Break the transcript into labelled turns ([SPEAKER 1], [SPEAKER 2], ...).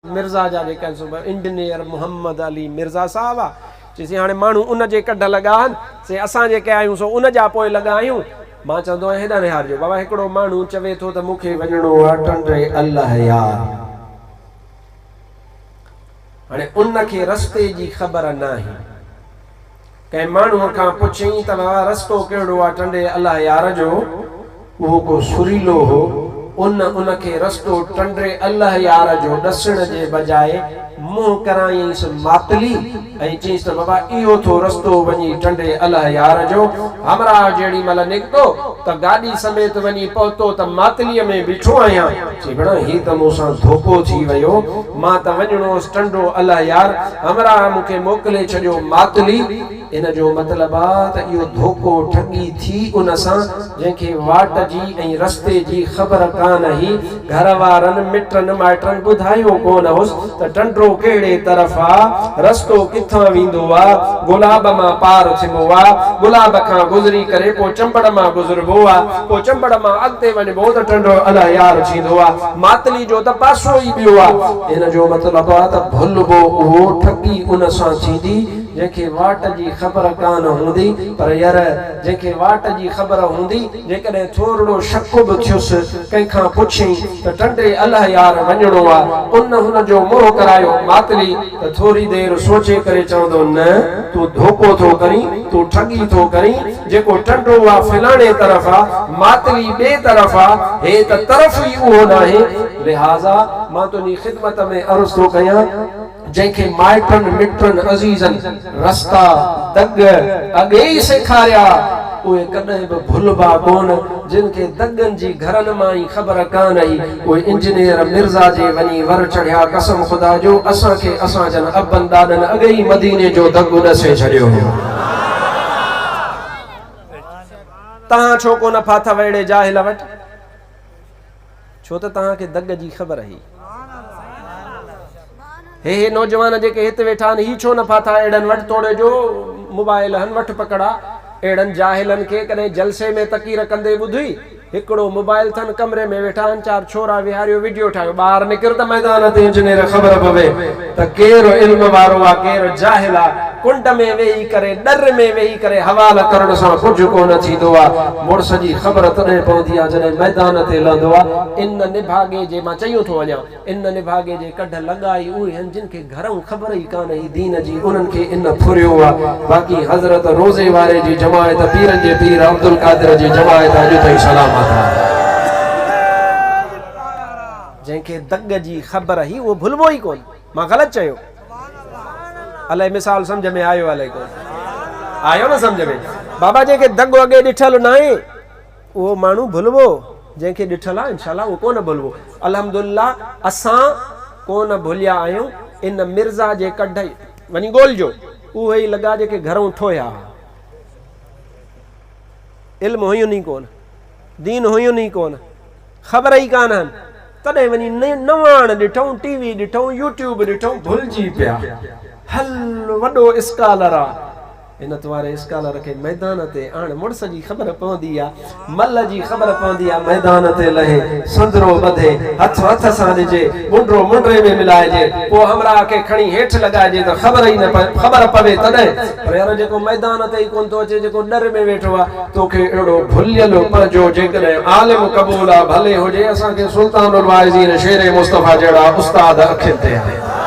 [SPEAKER 1] مرزا جا جيڪا آهن سو انجنيئر محمد علي مرزا صاحب آ. چيسين هاڻي ماڻهو ان جي ڪڍ لڳا آهن، سي اسان جيڪي آهيون سو ان جا پوء لڳا آهيون. مان چوندو آهيان هيڏانهن نهارجو بابا هڪڙو ماڻهو چوي ٿو ته مون کي وڃڻو آ ٽنڊي الله يار. هاڻي ان کي رستي جي خبر ناهي. ڪنهن ماڻهوء کان پڇيائين ته بابا رستو ڪهڙو آ ٽنڊي الله يار جو؟ اهو ڪو سريلو هو. ان ان کي رستو ٽنڊي الله يار جو ڏسڻ جي بجاء منهن ڪرايائينس ماتلي ۽ چيائينس ته بابا اهو ٿو رستو وڃي ٽنڊي الله يار جو. همراهه جهڙي مهل نڪتو ته گاڏي سميت وڃي پهتو ته ماتليء ۾ بيٺو آهيان. چي ڀيڻا هي ته مون سان ڌوڪو ٿي ويو. مان ته وڃڻو هوس ٽنڊو الله يار، همراهه مون کي موڪلي ڇڏيو ماتلي. ان جو مطلب آ ته اهو ڌوڪو ٺڳي ٿي ان سان، جنهن کي واٽ جي ۽ رستي جي خبر ڪانه هئي. گهر وارن، مٽن مائٽن ٻڌايو ڪونه هوس ته ٽنڊو ڪهڙي طرف آ، رستو ڪٿان ويندو آ، گلاب مان پار ٿبو آ، گلاب کان گذري ڪري پوء چمبڙ مان گذربو آ، پوء چمبڙ مان اڳتي وڃبو ته ٽنڊو الله يار ٿيندو آ. ماتلي جو ته پاسو ئي ٻيو آ. ان جو مطلب آ ته ڀلبو اهو، ٺڳي ان سان ٿيندي، جنهن کي واٽ جي خبر ڪانه هوندي. پر ير، جنهن کي واٽ جي خبر هوندي، جيڪڏهن ٿورڙو شڪ به ٿيس، ڪنهن کان پڇيائين ته ٽنڊي الهه يار وڃڻو آ، ان هن جو منهن ڪرايو ماتلي ته ٿوري دير سوچي ڪري چوندو، نه، تون ڌوڪو ٿو ڪرين، تون ٺڳي ٿو ڪرين، جيڪو ٽنڊو آ فلاڻي طرف آ، ماتلي ٻئي طرف آ، هي ته طرف ئي اهو ناهي، لهٰذا مان تنهنجي خدمت ۾ عرض ٿو ڪيان، جنهن کي مائٽن مٽن عزيزن رستا، دڳ، اڳي ئي سيکاريا، اهي ڪڏهن به ڀلبا ڪونه، جن کي دڳن جي گهرن مان ئي خبر ڪانه هئي، اهي انجنيئر مرزا جي وڃي ور چڙهيا، قسم خدا جو اسان کي اسان جن ابن ڏاڏن اڳي ئي مديني جو دڳ ڏسي ڇڏيو هو. توهان ڇو ڪونه ڦاٿؤ اهڙي جاهل وٽ؟ ڇو ته توهان کي دڳ جي خبر هئي. هي هي نوجوان جيڪي هت ويٺا آهن هي ڇو نه ڦاٿا اهڙن وٽ توڙي جو موبائل هن وٺ پڪڙا اهڙن جاهلن کي ڪڏهن جلسي ۾ تقرير ڪندي ٻڌئي هڪڙو موبائل ٿن ڪمري ۾ ويٺا آهن چار ڇورا ويهاريو وڊيو ٺاهيو ٻاهر نڪر ته ميدان تي انجنيئر خبر پوي ته ڪير علم وارو آ ڪير جاهل آ ڪنڊ ۾ ويهي ڪري ڏر ۾ ويهي ڪري حوال ڪرڻ سان ڪجهه ڪونه ٿيندو آ. مڙس جي خبر تڏهن پوندي آ جڏهن ميدان تي لهندو آ. ان نڀاڳي جي مان چيون ٿو وڃان ان نڀاڳي جي ڪڍ لڳا ئي اهي هن جن کي گهرئون خبر ئي ڪانه هئي دين جي انهن کي ان ڦريو آ. باقي حضرت روضي واري جي جماعت پيرن جي پير عبدالقادر جي جماعت اڄ تائين سلامت آ. جنهن کي دڳ جي خبر هئي اهو ڀلبو ئي ڪونه. مان غلط چيو؟ الائي مثال سمجھ ۾ آيو الائي ڪونه آيو نه سمجھ ۾ بابا جنهن کي دڳ اڳي ڏٺل ناهي اهو ماڻهو ڀلبو جنهن کي ڏٺل آهي انشاء الله اهو ڪونه ڀلبو الحمدلله اسان ڪونه ڀليا آهيون ان مرزا جي ڪڍ وڃي ڳولجو اهي ئي لڳا جيڪي گهرون ٺوهيا علم هيون ئي ڪونه دين هيون ئي ڪونه خبر ئي ڪانهن تڏهن وڃي نواڻ ڏٺئون، ٽي وي ڏٺئون، يوٽيوب ڏٺئون، ڀلجي پيا. هل وڏو اسڪالر آ. هن تواري اسڪالر کي ميدان تي آڻ، مڙس جي خبر پوندي آ، ملهه جي خبر پوندي آ، ميدان تي لهي، سندرو ٻڌي، هٿ هٿ سان ڏجي، منڊو منڊي ۾ ملائجي، پوء همراهه کي کڻي هيٺ لڳائجي ته خبر ئي نه خبر پوي تڏهن. پر يار جيڪو ميدان تي ئي ڪونه ٿو اچي، جيڪو ڏر ۾ ويٺو آ، توکي اهڙو ڀليل پنهنجو جيڪڏهن عالم قبول آ ڀلي هجي اسان کي سلطان الواعظين شير مصطفيٰ جهڙا استاد اکين تي آهن.